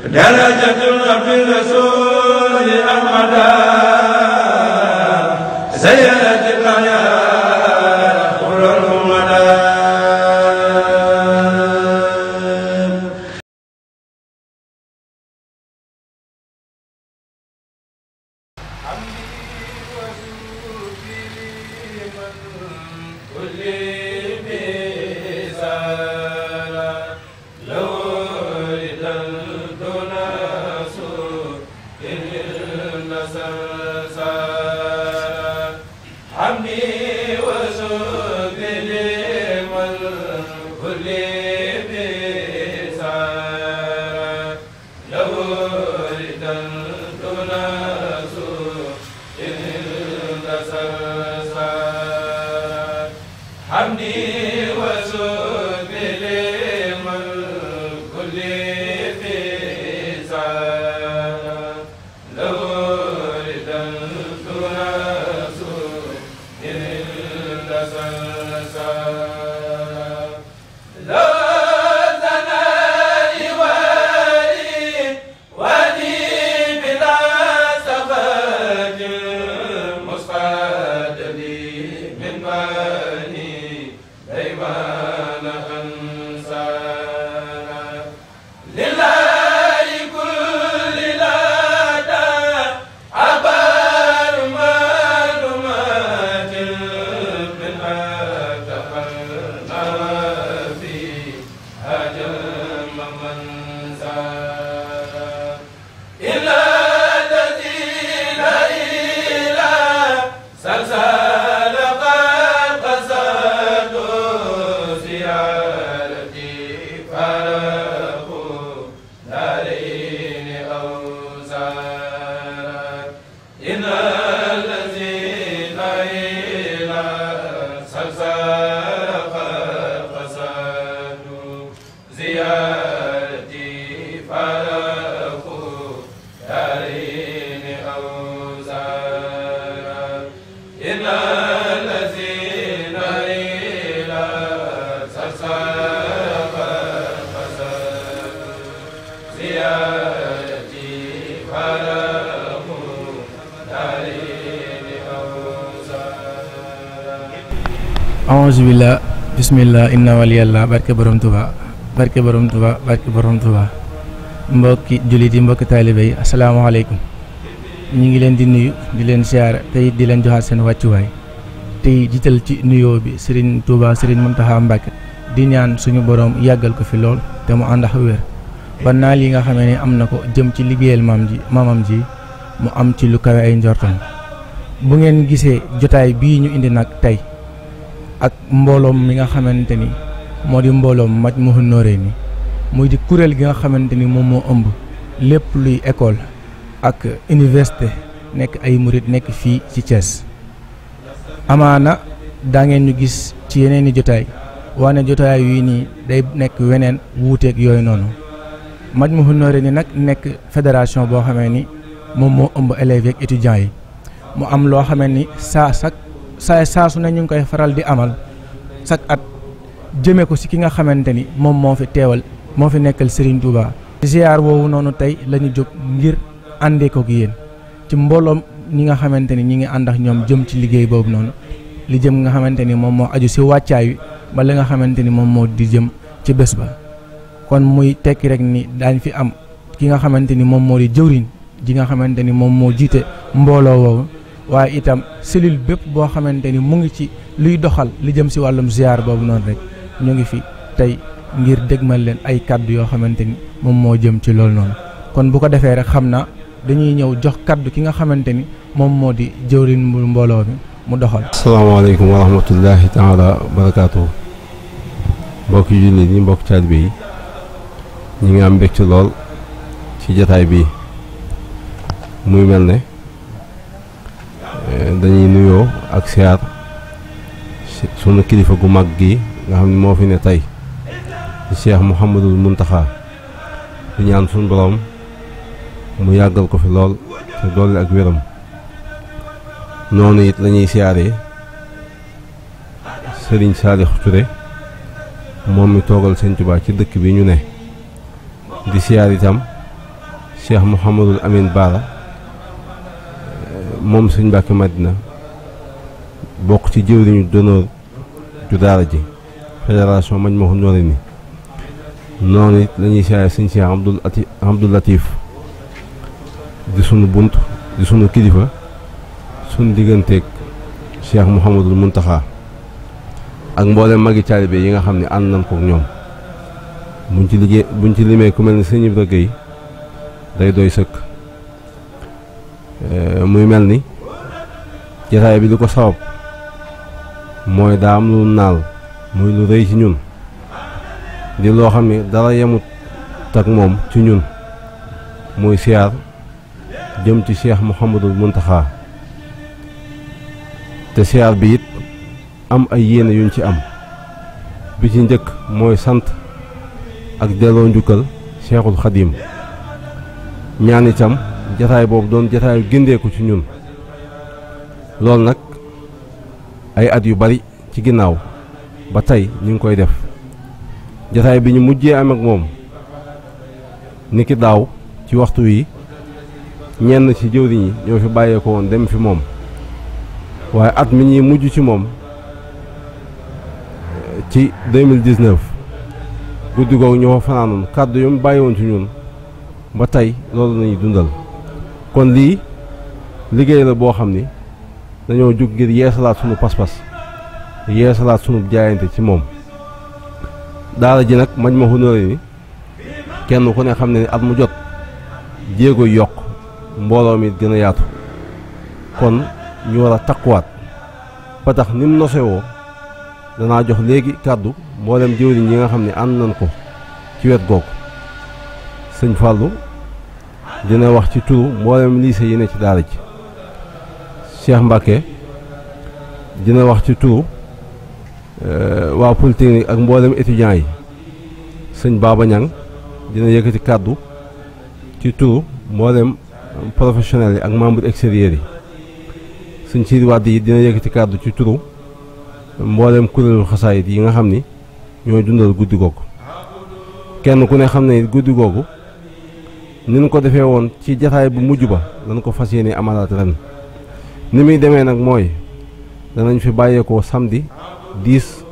darajatul abdil rasul amada sayyidatil ayat qulul humada Auzubillah bismillah inna waliyallah barke borom Tuuba barke borom Tuuba barke borom Tuuba mbokki jullit yi mbokki taalibe yi asalaamaaleykum ñu ngi leen di nuyu di leen siyaare tey di leen joxaat seen wàccuwaay tey jiital ci nuyoo bi Serigne Touba Serigne Mountakha Mbacké di ñaan suñu borom yàggal ko fi lool te mu ànd ak wér ba naal yi nga xamee ne am na ko jëm ci liggéeyal maamam ji mu am ci lu kawe ay njortam bu ngeen gisee jotaay bii ñu indi nag tey ak mbooloom mi nga xamante ni moo di mbooloom Majmahun Nurayni muy di kuréel gi nga xamante ni moom moo ëmb lépp luy école ak université nekk ay murit nekk fii ci Thiès. amaana daa ngeen ñu gis ci yeneen i jotaay waane jotaay yi nii day nekk weneen wuuteeg yooyu noonu Majmahun Nurayni nag nekk fédération boo xamee ni moom moo ëmb élèves ak étudiants yi mu am loo xamee ni saa su ne ñu ngi koy faral di amal chaque at jëmee ko ci ki nga xamante ni moom moo fi nekkal Serigne Touba. ziar woowu noonu tey la ñu jóg ngir àndee ko ak yéen ci mbooloom ñi nga xamante ni ñi ngi ànd ak ñoom jëm ci liggéey boobu noonu li jëm nga xamante ni moom moo aju ci wàccaay wi ba li nga xamante ni moom moo di jëm ci bés ba. kon muy tekki rek ni daañ fi am ki nga xamante ni moom moo di jëwriñ ji nga xamante ni moom moo jiite mbooloo woowu. waaye itam cellule bépp boo xamante ni mu ngi ci luy doxal li jëm ci wàllum ziar boobu noonu rek ñu ngi fi tey ngir dégmal leen ay kaddu yoo xamante ni moom moo jëm ci loolu noonu kon bu ko defee rek xam na dañuy ñëw jox kaddu ki nga xamante ni moom moo di jëwriñ mbooloo mi mu doxal. asalaamaaleykum wa rahmatullahi taala wa barakaatu. mbokki jullit ñi mbokki taalibe yi ñi ngi am mbégte lool ci jataay bi muy mel ne dañuy nuyoo ak siyaar sunu kilifa gu mag gi nga xam ne moo fi ne tey di Cheikh Mouhamadul Mountakha di ñaan sunu borom mu yàggal ko fi lool te dolli ak wéram noonu it lañuy siyaaree Serigne Saliou Touré moom mi toogal Sëñ Tuubaa ci dëkk bi ñu ne di siyaar itam Cheikh Mouhamadul Amin Baara moom sëñ Mbàkke Madina bokk ci jëwriñu d'honneur ju daara ji fédération Majmahun Nurayni noonu it lañuy siyaare sëñ Cheikh Abdou Latif di sunu bunt di sunu kilifa sunu digganteeg Cheikh Mouhamadul Muntaxa ak mboolem magi taalibe yi nga xam ne ànd nañ kook ñoom buñ ci limee ku mel ni sëñ Ibra Gueye day doy sëkk muy mel ni jataay bi li ko sabab mooy daa am lu naal muy lu rëy ci ñun di loo xam ne dara yemut ak moom ci ñun muy siyaar jëm ci Cheikh Mouhamadul Muntaxa te siyaar bi it am ay yéene yuñ ci am bi ci njëkk mooy sant ak delloo njukkal Cheikhul Xadim ñaan itam jataay boobu doon jataayu gindeeku ci ñun loolu nag ay at yu bari ci ginnaaw ba tey ñu ngi koy def jataay bi ñu mujjee am ak moom niki daaw ci waxtu wi ñenn ci jëwriñ yi ñoo fi bàyyeeko woon dem fi moom waaye at mi ñuy mujj ci moom ci 2019 guddi googu ñoo fa fanaanoon kàddu yu mu bàyyi woon ci ñun ba tey loolu lañuy dundal kon lii liggéey la boo xam ni dañoo jóg ngir yeesalaat sunu pas-pas yeesalaat sunu jaayante ci moom daara ji nag Majmahun Nurayni kenn ku ne xam ne ni at mu jot jéego yokk mbooloo mi gën a yaatu kon ñu war a takkuwaat ba tax ni mu nosewoo danaa jox léegi kàddu mboolem jëwriñ yi nga xam ne ànd nañ ko ci wet googu sëñ Fallou dina wax ci turu mboolem lycée yi ne ci daara ji Cheikh Mbacke dina wax ci turu waa Polytechnique ak mboolem étudiants yi sëñ Baba Niang dina yëkkati kàddu ci turu mboolem professionnels yi ak membres extérieurs yi sëñ Sidi Wade yi dina yëkkati kàddu ci turu mboolem kuréelu xasaayit yi nga xam ni ñooy dundal guddi googu kenn ku ne xam ne guddi googu ni ñu ko defee woon ci jataay bu mujj ba dañ ko fas yéene amalaat ren ni muy demee nag mooy danañ fi bàyyeekoo samedi 10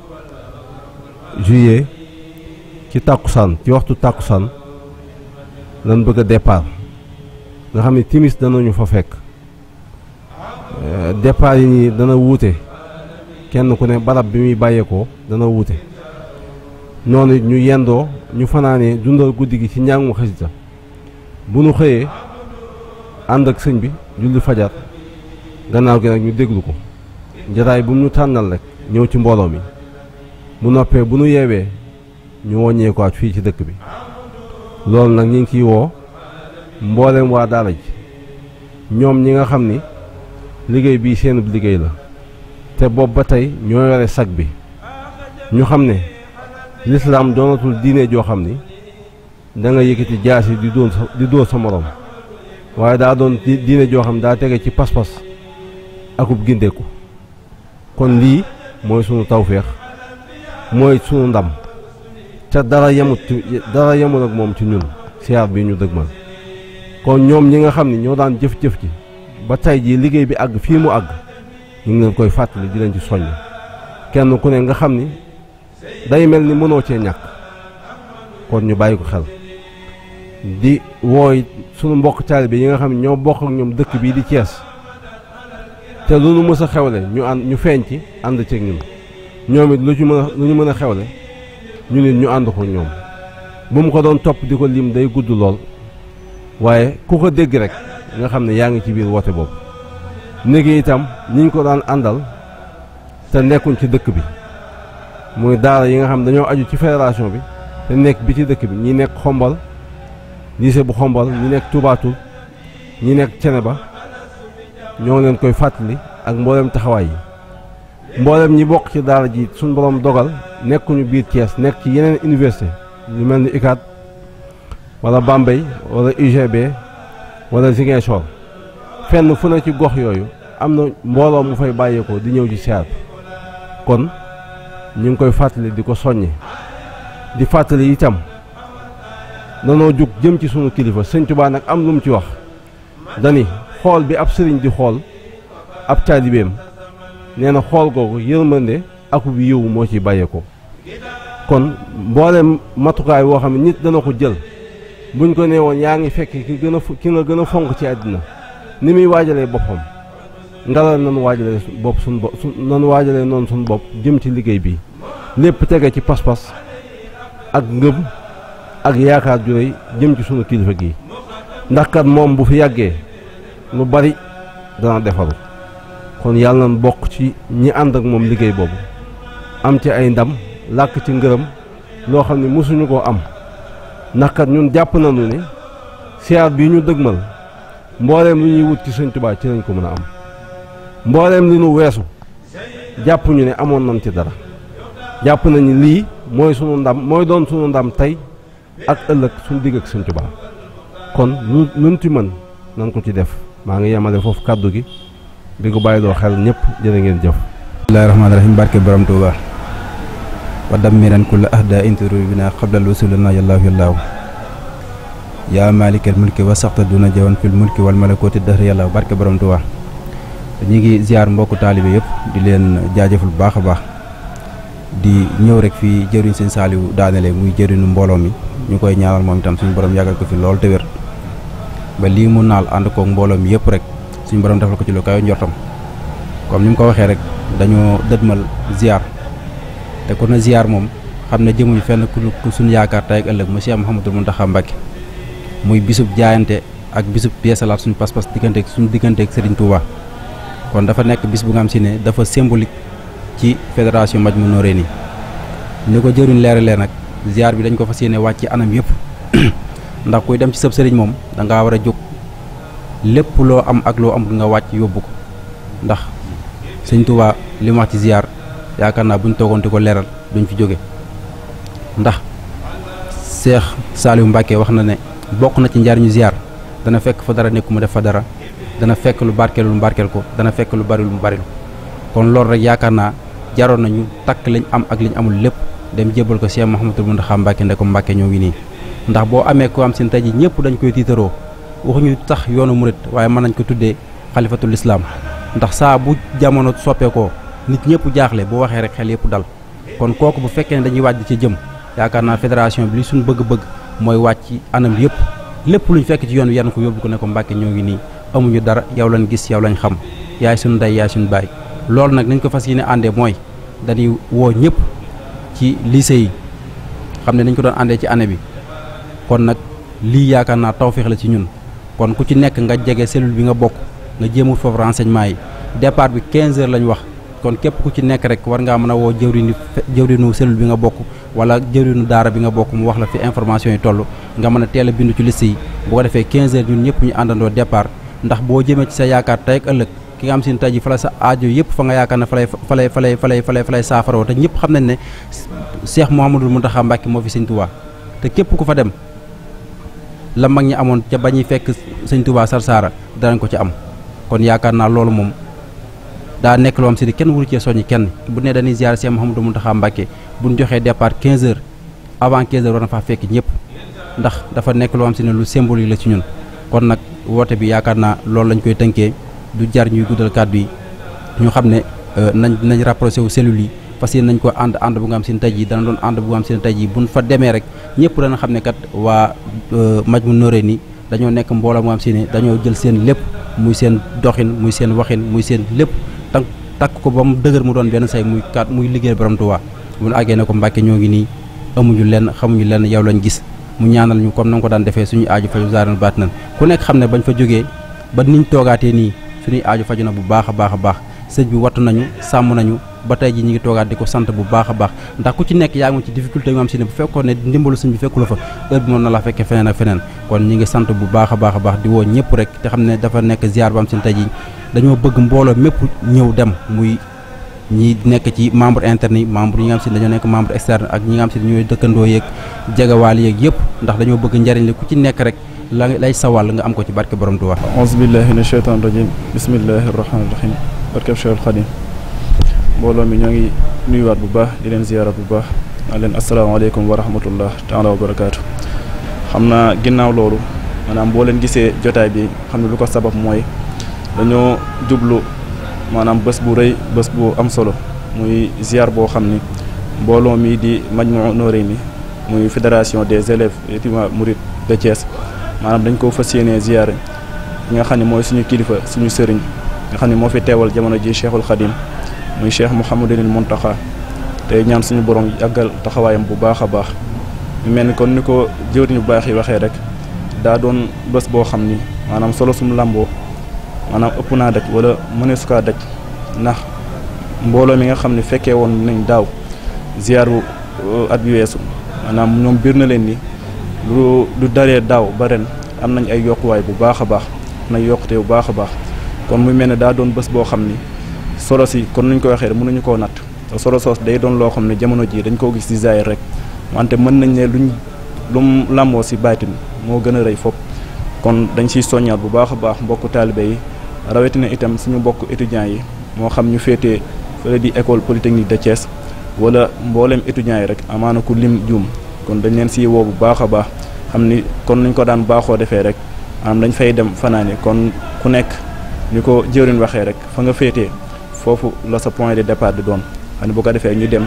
juillet ci tàkkusaan ci waxtu tàkkusaan lan bëgg a départ nga xam ne timis danañu fa fekk départ yi nii dana wuute kenn ku ne barab bi muy bàyyeekoo dana wuute noonu ñu yendoo ñu fanaanee dundal guddi gi ci njàngum xasida bu nu xëyee ànd ak sëñ bi julli fajar gannaaw gi nag ñu déglu ko jataay bu mu ñu tànnal rek ñëw ci mbooloo mi bu noppee bu nu yeewee ñu wàññeekuwaat fii ci dëkk bi loolu nag ñu ngi ciy woo mbooleem waa daara ji ñoom ñi nga xam ni liggéey bii seenub liggéey la te boobu ba tey ñoo yore sag bi ñu xam ne lislaam doonatul diine joo xam ni da nga yëkkati jaasi di dóor sa morom waaye daa doon diine joo xam daa tege ci pas-pas akub gindeeku kon lii mooy sunu tawféex mooy sunu ndam te dara yemul ak moom ci ñun siyaar bi ñu dëgmal kon ñoom ñi nga xam ni ñoo daan jëf-jëf ji ba tey jii liggéey bi àgg fii mu àgg ñu ngi leen koy fàttali di leen ci soññ kenn ku ne nga xam ni day mel ni mënoo cee ñàkk kon ñu bàyyi ko xel di wooy sunu mbokk taalibe yi nga xam ne ñoo bokk ak ñoom dëkk bii di Thiès te lu nu mës a xewle ñu feeñ ci ànd ceeg ñun ñoom it lu ñu mën a xewle ñu nit ñu ànd ko ñoom bu mu ko doon topp di ko lim day gudd lool waaye ku ko dégg rek nga xam ne yaa ngi ci biir woote boobu néegi itam ñiñ ko daan àndal te nekkuñ ci dëkk bi muy daara yi nga xam dañoo aju ci fédération bi te nekk bi ci dëkk bi ñi nekk Xombal lycée bu Xombal ñi nekk Touba Toul ñi nekk Ceneba ñoo leen koy fàttali ak mboolem taxawaay yi mboolem ñi bokk ci daara ji suñ borom dogal nekkuñu biir Thiès nekk ci yeneen université lu mel ni UCAD wala Bambey wala UGB wala Ziguinchor fenn fu ne ci gox yooyu am na mbooloo mu fay bàyyeekoo di ñëw ci siyaar kon ñu ngi koy fàttali di ko soññe di fàttali itam danoo jug jëm ci sunu kilifa sëñ Tuubaa nag am lu mu ci wax dani xool bi ab sëriñ di xool ab taalibeem nee na xool googu yërmande akub yiw moo ci bàyyeeko kon mboolem matukaay woo xam ne nit dana ko jël buñ ko nee woon yaa ngi fekk ki nga gën a fonk ci àddina ni muy waajalee boppam ngalal nanu waajalee bopp suñu bopp nanu waajalee noonu suñu bopp jëm ci liggéey bi lépp tege ci pas-pas ak ngëm ak yaakaar ju rëy jëm ci sunu kilifa gi ndax kat moom bu fi yàggee lu bari dana defaru kon yàlla na bokk ci ñi ànd ak moom liggéey boobu am ci ay ndam làkk ci ngërëm loo xam ne mosuñu koo am ndax kat ñun jàpp nañu ne siyaar bi ñu dëgmal mbooleem lu ñuy wut ci Sëñ Tuubaa ci lañ ko mën a am mbooleem li nu weesu jàpp ñu ne amoon nañ ci dara jàpp nañu lii mooy sunu ndam mooy doon sunu ndam tey ak ëllëg suñu digg ak Sëñ Tuubaa kon luñ ci mën nañ ko ci def maa ngi yemale foofu kàddu gi di ko bàyyiloo xel ñëpp jërë ngeen jëf. bismillaahi rahmaani rahiim barke borom Tuuba wa dammiran kulla ahda inturu bina qabla lusulina yallaahu yaa maalikal mulki wa saxta duna jawan fil mulki wal malakooti dahri yàlla barke borom Tuuba ñu ngi ziar mbokku taalibe yëpp di leen jaajëful bu baax a baax di ñëw rek fii jëriñ sëñ Saaliwu daanele muy jëriñu mbooloo mi ñu koy ñaanal moom itam suñu borom yàggal ko fi lool te wér ba lii mu naal ànd koog mbooloo mi yëpp rek suñu borom defal ko ci lu kayo njortam comme ni mu ko waxee rek dañoo dëdmal ziar te ku na ziar moom xam ne jëmuñu fenn ku suñu yaakaar tey ak ëllëg monsieur Mouhamadou Mountakha Mbacké muy bisub jaayante ak bisub yeesalaat suñu pas-pas suñu diggante ak Serigne Touba kon dafa nekk bis bu nga xam si ne dafa symbolique ci fédération Majmahun Nurayni ni ko jëriñ leeralee nag ziar bi dañ ko fas yéene wàcc ci anam yëpp ndax kuy dem ci sëb sëriñ moom da ngaa war a jóg lépp loo am ak loo amul nga wàcc yóbbu ko ndax Sëñ Touba li mu wax ci ziar yaakaar naa buñ toogoon di ko leeral duñ fi jóge ndax Cheikh Saliou Mbacké wax na ne bokk na ci njariñu ziar dana fekk fa dara nekku mu def fa dara dana fekk lu barkeelu mu barkeel ko dana fekk lu bari lu mu bari kon loolu rek yaakaar naa jaroon nañu takk liñ am ak liñ amul lépp dem jébbal ko Cheikh Mouhamadou Mountakha Mbacké nde ko Mbacké ñoo ngi nii ndax boo amee ko am seen tey ji ñëpp dañ koy tiitaroo waxuñu tax yoonu murit waaye mën nañ ko tuddee xalifatul islaam ndax saa bu jamono soppeekoo nit ñëpp jaaxle boo waxee rek xel yëpp dal kon kooku bu fekkee ne dañuy wàcc ci jëm yaakaar naa fédération bi li suñu bëgg-bëgg mooy wàcc ci anam yëpp lépp luñ fekk ci yoon wi yan ko yóbbu ko ne ko Mbacké ñoo ngi nii amuñu dara yow lañ gis yow lañ xam yaay suñu ndey yaay suñu baay loolu nag nañ ko fas yéene àndee mooy dañuy woo ñëpp ci lycée yi xam ne nañ ko doon àndee ci année bi kon nag lii yaakaar naa tawfeex la ci ñun kon ku ci nekk nga jege cellule bi nga bokk nga jéemul foofu renseignement yi départ bi 15 heures lañ wax kon képp ku ci nekk rek war ngaa mën a woo jëwriñu cellule bi nga bokk wala jëwriñu daara bi nga bokk mu wax la fi information yi toll nga mën a teel a bindu ci liste yi bu ko defee 15 heures ñun ñëpp ñu àndandoo départ ndax boo jëmee ci sa yaakaar tey ak ëllëg ki nga am seen tey ji fa la sa aajo yëpp fa nga yaakaar ne fa lay saafaroo te ñëpp xam nañ ne Cheikh Mouhamadou Mountakha Mbacké moo fi Sëñ Touba te képp ku fa dem la mag ñi amoon ca bañuy fekk Sëñ Touba Sarsara danañ ko ci am kon yaakaar naa loolu moom daa nekk loo am si kenn wuru cee soññi kenn bu ne dañuy ziar Cheikh Mouhamadou Mountakha Mbacké bu ñu joxee départ 15 heures avant 15 heures war na faa fekk ñëpp ndax dafa nekk loo am si ne lu symbole yi la ci ñun kon nag woote bi yaakaar naa loolu lañ koy tënkee du jar ñuy guddal kàddu yi ñu xam ne nañ rapproché wu cellules yi parce que nañ ko ànd bu nga am seen tey jii dana doon ànd bu nga am seen tey jii buñ fa demee rek ñëpp dana xam ne kat waa Majmahun Nurayni dañoo nekk mbooloo mu am si ne dañoo jël seen lépp muy seen doxin muy seen waxin muy seen lépp takk ko ba mu dëgër mu doon benn say muy liggéey borom Tuubaa bu ñu àggee ne ko Mbacké ñoo ngi nii amuñu lenn xamuñu lenn yow lañ gis mu ñaanal ñu comme na nga ko daan defee suñu aaju faju zaaran baat nan ku nekk xam ne bañ fa jógee ba niñ toogaatee nii suñuy aaju faju na bu baax a baax a baax sëñ bi wattu nañu sàmm nañu ba tey ji ñi ngi toogaat di ko sant bu baax a baax ndax ku ci nekk yaa ngi ci difficulté yu am si ne bu fekkoon ne ndimbalu sëñ bi fekku la fa heure bi moom na la fekkee feneen ak feneen kon ñi ngi sant bu baax a baax di woo ñëpp rek te xam ne dafa nekk ziar bu am si ne tey ji dañoo bëgg mbooloo mépp ñëw dem muy ñi nekk ci membre interne yi membre yi nga xam si dañoo nekk membre externe ak ñi nga xam si ñooy dëkkandoo yeeg jegewaal yeeg yëpp ndax dañoo bëgg njariñ li ku ci nekk rek la lay sawal nga am ko ci barke borom Tuubaa. auzu billahi mina shaytaani rajim bismillahi rahmaani rahim barke Cheikhul Khadim mbooloo mi ñoo ngi nuyuwaat bu baax di leen ziyaara bu baax naa leen asalaamaaleykum wa rahmatullah taala wa barakaatu xam naa ginnaaw loolu maanaam boo leen gisee jotaay bi xam ne lu ko sabab mooy dañoo jublu maanaam bés bu rëy bés bu am solo muy ziar boo xam ni mbooloo mi di Majmahun Nurayni muy fédération des élèves étudiants mourides de Thiès maanaam dañ ko fas yéenee ziar ki nga xam ne mooy suñu kilifa suñu sëriñ nga xam ne moo fi teewal jamono ji Cheikhul Khadim muy Cheikh Mouhamadul Mountakha te ñaan suñu borom yàggal taxawaayam bu baax a baax mel ni kon ni ko jëwriñ bu baax yi waxee rek daa doon bés boo xam ni maanaam solo sum làmboo maanaam ëpp naa daj wala mënee su kaa daj ndax mbooloo mi nga xam ne fekkee woon nañ daaw ziaru at bi weesu maanaam ñoom biir na leen ni lu daree daaw ba ren am nañ ay yokkuwaay bu baax a baax nañ yokkute bu baax a baax kon muy mel ne daa doon bés boo xam ni solo si kon nuñ ko waxee rek mënuñu koo natt solo soos day doon loo xam ne jamono ji dañ koo gis ci zaahir rek wante mën nañ ne lum làmboo ci baatin moo gën a rëy fopp kon dañ ciy soññaat bu baax a baax mbokku taalibe yi rawatina itam suñu mbokk étudiants yi moo xam ñu féetee fële di école polytechnique de Thiès wala mboolem étudiants yi rek amaana ku lim juum kon dañ leen ci woo bu baax a baax xam ni kon nuñ ko daan baaxoo defee rek maanaam dañ fay dem fanaane kon ku nekk ñu ko jëwriñ waxee rek fa nga féetee foofu la sa point de départ di doon xam ne bu ko defee ñu dem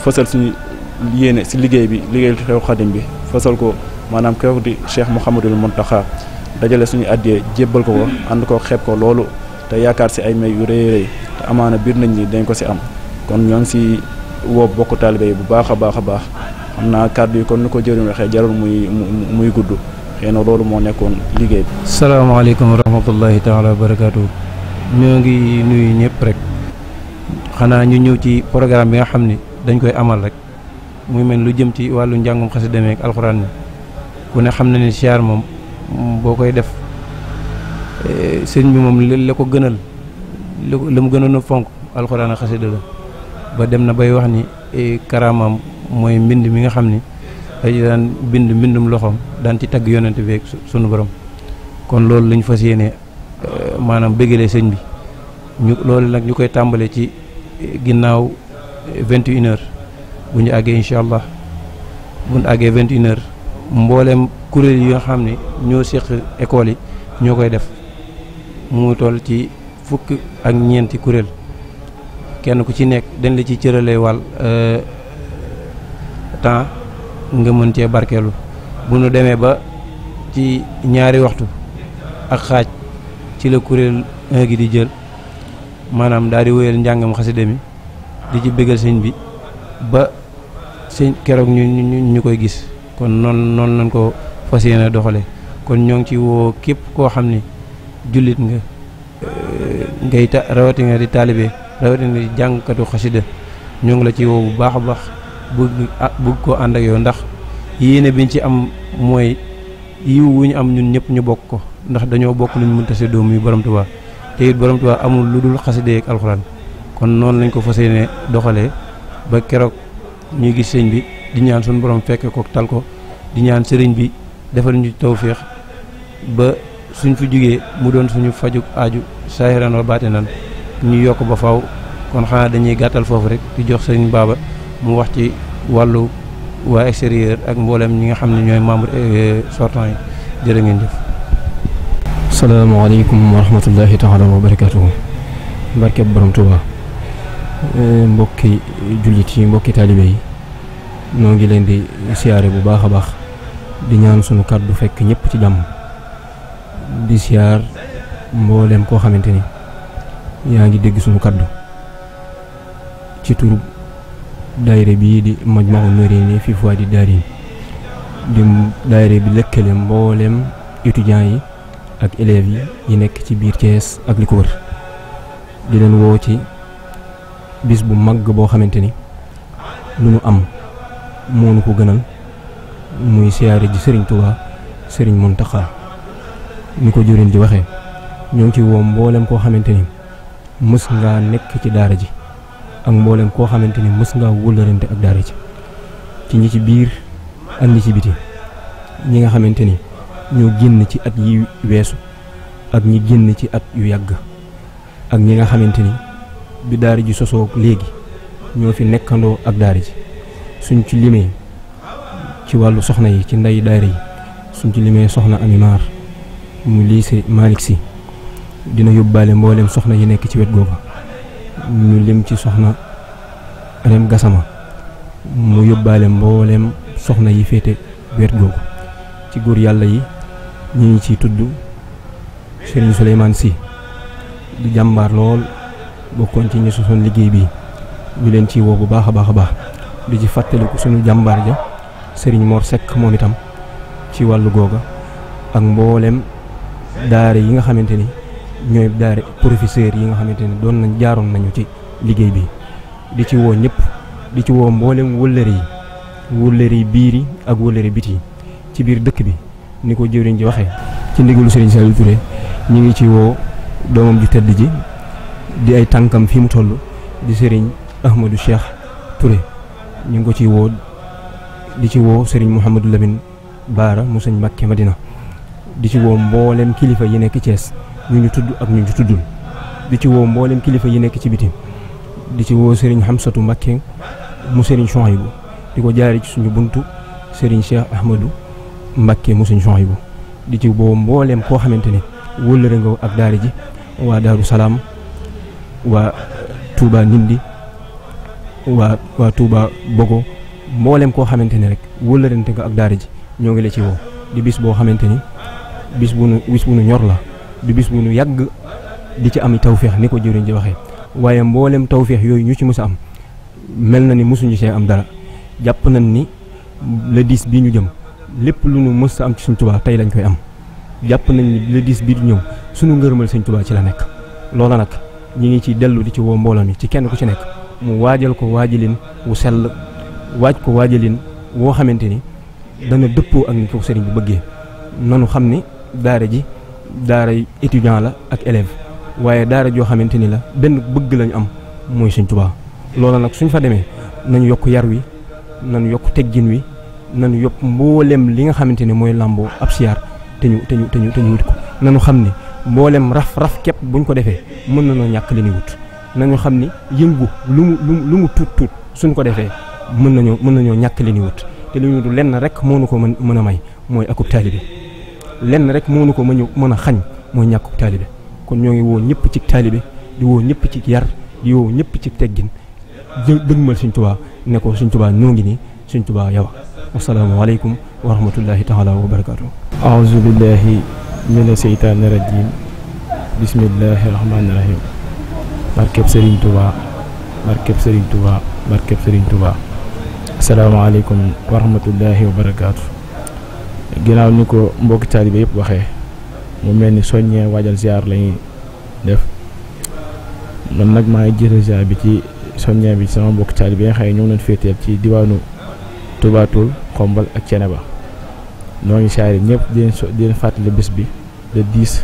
fësal suñu yéene ci liggéey bi liggéey Cheikhul Khadim bi fësal ko maanaam keroog di Cheikh Mouhamadul Mountakha dajale suñu addiyee jébbal ko ànd ko xeeb ko loolu te yaakaar ci ay may yu rëy rëy te amaana biir nañ ni dañ ko ci am kon ñoo ngi ci woo bokku taalibe yi bu baax a baax a baax xam naa kàddu yi kon ni ko jëriñ waxee jarul muy gudd xëy na loolu moo nekkoon liggéey bi. salaamaaleykum wa rahmatullahi taala wa barakaatu. ñoo ngi nuyu ñëpp rek xanaa ñu ñëw ci programme bi nga xam ni dañ koy amal rek muy mel lu jëm ci wàllu njàngum xasida ak alxuraan mi ku ne xam na ni siyaar moom boo koy def sëñ bi moom la ko gënal la mu gënoon a fonk alxuraan ak xasida la ba dem na bay wax ni karaamam mooy mbind mi nga xam ni day daan bind mbindum loxoom daan ci tagg yonent bi ak sunu borom kon loolu lañ fas yéene maanaam bëggalee sëñ bi ñu loolu nag ñu koy tàmbale ci ginnaaw 21h bu ñu àggee incha allah bu ñu àggee 21h mbooleem kuréel yi nga xam ne ñoo seq école yi ñoo koy def mu toll ci fukk ak ñeenti kuréel kenn ku ci nekk dañ la ci cëralee wàll temps nga mën cee barkeelu bu nu demee ba ci ñaari waxtu ak xaaj ci la kuréel 1 gi di jël maanaam daal di wéyal njàngam xasida mi di ci bëggal sëñ bi ba sëñ keroog ñu koy gis kon noonu lañ ko fas yéene doxale kon ñoo ngi ci woo képp koo xam ni jullit nga ngay rawatina di taalibe rawatina di jàngkatu xasida ñoo ngi la ci woo bu baax a baax bëgg koo ànd ak yow ndax yéene biñ ci am mooy yiw wu ñu am ñun ñëpp ñu bokk ko ndax dañoo bokk lu ñu mënta séddoo muy borom Tuubaa te it borom Tuubaa amul lu dul xasida ak alxuraan kon noonu lañ ko fas yéene doxalee ba keroog ñuy gis sëñ bi di ñaan suñu borom fekke ko tal ko di ñaan sëriñ bi defal ñu tawféex ba suñ fi jugee mu doon suñu faju aaju saahiran wa baatinan ñu yokk ba faw kon xanaa dañuy gàttal foofu rek di jox sëriñ Baba mu wax ci wàllu waa extérieur ak mboolem ñi nga xam ne ñooy membre sortant yi jërë ngeen jëf. salaamaaleykum wa rahmatullahi taala wa barakatuhu barkeb borom Tuuba mbokki jullit yi mbokki taalibe yi noo ngi leen di siyaare bu baax a baax di ñaan sunu kàddu fekk ñëpp ci jàmm di siyaar mboolem koo xamante ni yaa ngi dégg sunu kàddu ci turu daayira bii di Majmahun Nurayni fi Fuwaadi Daarayni di daayira bi lëkkale mboolem étudiants yi ak élèves yi nekk ci biir Thiès ak li ko wër di leen woo ci bis bu mag boo xamante ni lu nu am moo nu ko gënal muy siyaare ji Serigne Touba Serigne Mountakha ni ko jëriñ di waxee ñoo ngi ci woo mboolem koo xamante ni mës ngaa nekk ci daara ji ak mboolem koo xamante ni mës ngaa wëlërante ak daara ji ci ñi ci biir ak ñi ci biti ñi nga xamante ni ñoo génn ci at yi weesu ak ñi génn ci at yu yàgg ak ñi nga xamante ni bi daara ji sosoo léegi ñoo fi nekkandoo ak daara ji suñ ci limee ci wàllu soxna yi ci ndey daara yi suñ ci limee soxna Ami Maar mu lycée Malick Sy dina yóbbaale mboolem soxna yi nekk ci wet googu ñu lim ci soxna Rem Gassama mu yóbbaale mboolem soxna yi féete wet googu ci góor yàlla yi ñu ngi ciy tudd Serigne Souleymane Sy di jàmbaar lool bokkoon ci ñi sosoon liggéey bi ñu leen ci woo bu baax a baax a baax di ci fàttaliku suñu jàmbaar ja Serigne Mor Seck moom itam ci wàllu googa ak mboolem daare yi nga xamante ni ñooy daare professeur yi nga xamante ni doon nañ jaaroon nañu ci liggéey bi di ci woo ñëpp di ci woo mboolem wëllëre yi biir yi ak wëllëre biti yi ci biir dëkk bi ni ko jëwriñ ji waxee ci ndigalu Serigne Saliou Touré ñu ngi ci woo doomam ju tedd ji di ay tànkam fi mu toll di Serigne Ahmadou Cheikh Touré ñu ngi ko ci woo di ci woo Serigne Mouhamadou Lamine Baara mu sëñ Mbàkke Madina di ci woo mboolem kilifa yi nekk Thiès ñu ñu tudd ak ñu ñu tuddul di ci woo mboolem kilifa yi nekk ci biti di ci woo Serigne Hamsatou Mbàkke mu Serigne Chouaïbou di ko jaari ci suñu buntu Serigne Cheikh Ahmadou Mbàkke mu sëñ Chouaïbou di ci woo mboolem koo xamante ni wóllëre nga ak daara ji waa Daaru Salaam waa Touba Ndindi waa Touba Bogo mboolem koo xamante ni rek wóllërente nga ak daara ji ñoo ngi la ci woo di bis boo xamante ni bis bu nu ñor la di bis bu nu yàgg di ci am tawféex ni ko jëriñ ji waxee waaye mboolem tawféex yooyu ñu ci mës a am mel na ni mësuñu see am dara jàpp nañ ni le 10 bii ñu jëm lépp lu nu mës a am ci Sëñ Tuubaa tey lañ koy am jàpp nañ ni le 10 bii du ñëw suñu ngërëmal Sëñ Tuubaa ci la nekk loola nag ñi ngi ci dellu di ci woo mbooloo mi ci kenn ku ci nekk mu waajal ko waajalin wu sell waaj ko waajalin woo xamante ni dana dëppoo ak ni ko sëriñ bi bëggee nanu xam ni daara ji daara étudiant la ak élève waaye daara joo xamante ni la benn bëgg lañu am mooy Sëñ Tuubaa loola nag suñ fa demee nañu yokk yar wi nañu yokk teggin wi nañu yokk mboolem li nga xamante ni mooy làmboo ab siyaar te ñu wut ko nañu xam ni mboolem raf képp buñ ko defee mën nañoo ñàkk li ñuy wut nañu xam ni yëngu lu mu tuut suñ ko defee mën nañoo ñàkk li ñuy wut te li ñu wut lenn rek moo nu ko mën a may mooy akub taalibe lenn rek moo nu ko mën a xañ mooy ñàkkub taalibe kon ñoo ngi woo ñëpp ci taalibe di woo ñëpp ci yar di woo ñëpp ci teggin dëgmal Sëñ Tuubaa ne ko Sëñ Tuubaa ñoo ngi nii Sëñ Tuubaa yow assalaamu aleykum wa rahmatullahi taala wa barakaatu. aouzu billahi mina seytaani rajim bismillahi rahmaani rahim barkeb Serigne Touba barkeb Serigne Touba barkeb Serigne Touba asalaamaaleykum wa rahmatullahi wa barakaatu. ginnaaw ni ko mbokki taalibe yëpp waxee mu mel ni soññee waajal ziar lañuy def man nag maa ngi jiital ziar bi ci soññee bi sama mbokki taalibe yi nga xam ne ñoo ngi leen féeteel ci diwaanu Touba Toul Xombal ak Ceneba ñoo ngi saari ñëpp di leen fàttali bés bi le 10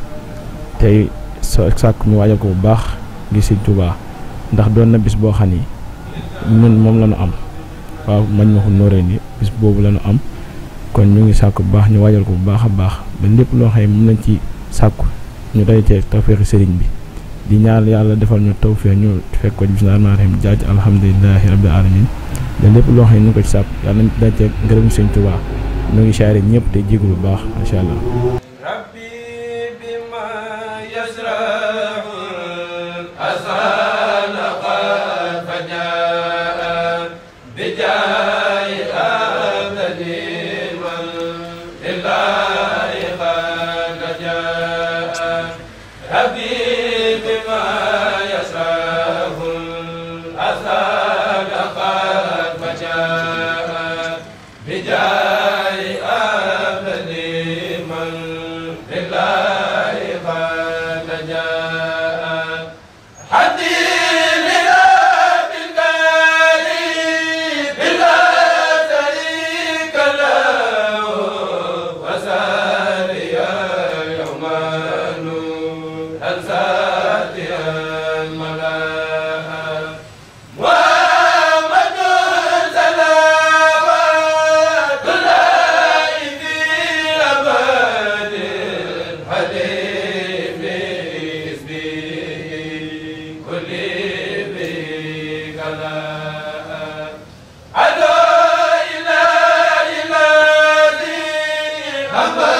tey sàkk ñu waajal ko bu baax ngir Sëñ Touba ndax doon na bis boo xam ni ñun moom la ñu am waaw mañ ma ko nooree ni bis boobu la ñu am kon ñu ngi sàkk bu baax ñu waajal ko bu baax a baax ba lépp loo xam ne mën nañ ci sàkku ñu day cee tawfeexi sëriñ bi di ñaan yàlla defal ñu tawfeex ñu fekk ko bismillaahi rahmaani rahiim jaaj alhamdulillahi rabbil alamin da lépp loo xam ne ñu ngi ko ci sàkk yàlla nañ day cee ngërëm Sëñ Tuubaa ñu ngi saare ñëpp te jégu bu baax macha allah. Bamba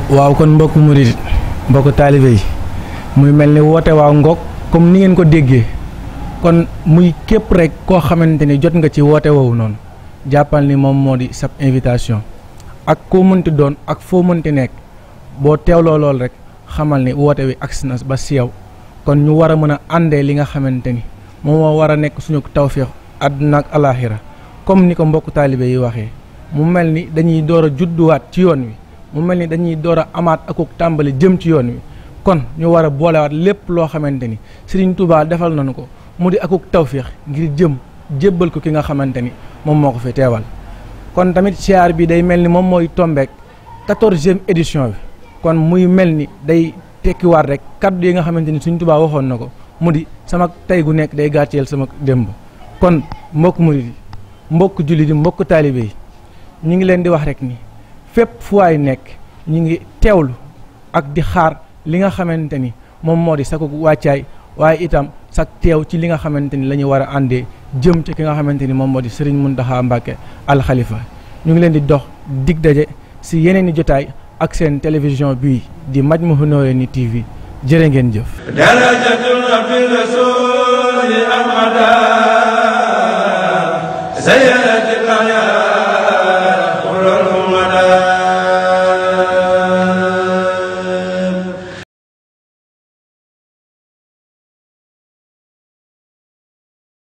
waaw kon mbokk murid mbokk taalibe yi muy mel ni woote waa ngoog comme ni ngeen ko déggee kon muy képp rek koo xamante ni jot nga ci woote woowu noonu jàppal ni moom moo di sab invitation ak koo mënti doon ak foo mënti nekk boo teewloo lool rek xamal ni woote wi agsi na ba si yow kon ñu war a mën a àndee li nga xamante ni moom moo war a nekk suñu tawféex àdduna ak alaaxira comme ni ko mbokk taalibe yi waxee mu mel ni dañuy door a judduwaat ci yoon wi mu mel ni dañuy door a amaat akuk tàmbali jëm ci yoon wi kon ñu war a boolewaat lépp loo xamante ni Serigne Touba defal nañu ko mu di akuk tawféex ngir jébbal ko ki nga xamante ni moom moo ko fi teewal. kon tamit siyaar bi day mel ni moom mooy tombeek 14e édition bi kon muy mel ni day tekkiwaat rek kaddu yi nga xamante ni Serigne Touba waxoon na ko mu di sama tey gu nekk day gàcceel sama démb. kon mbokk murid yi mbokk jullit yi mbokk taalibe yi ñu ngi leen di wax rek ni fépp fu waay nekk ñu ngi teewlu ak di xaar li nga xamante ni moom moo di sakku wàccaay waaye itam sak teew ci li nga xamante ni la ñu war a àndee jëm ci ki nga xamante ni moom moo di Serigne Mountakha Mbacké Al Khalifa ñu ngi leen di dox dig daje si yeneen i jotaay ak seen télévision bii di Majmahun Nurayni TV jërë ngeen jëf. darajatul rabbil rasul amada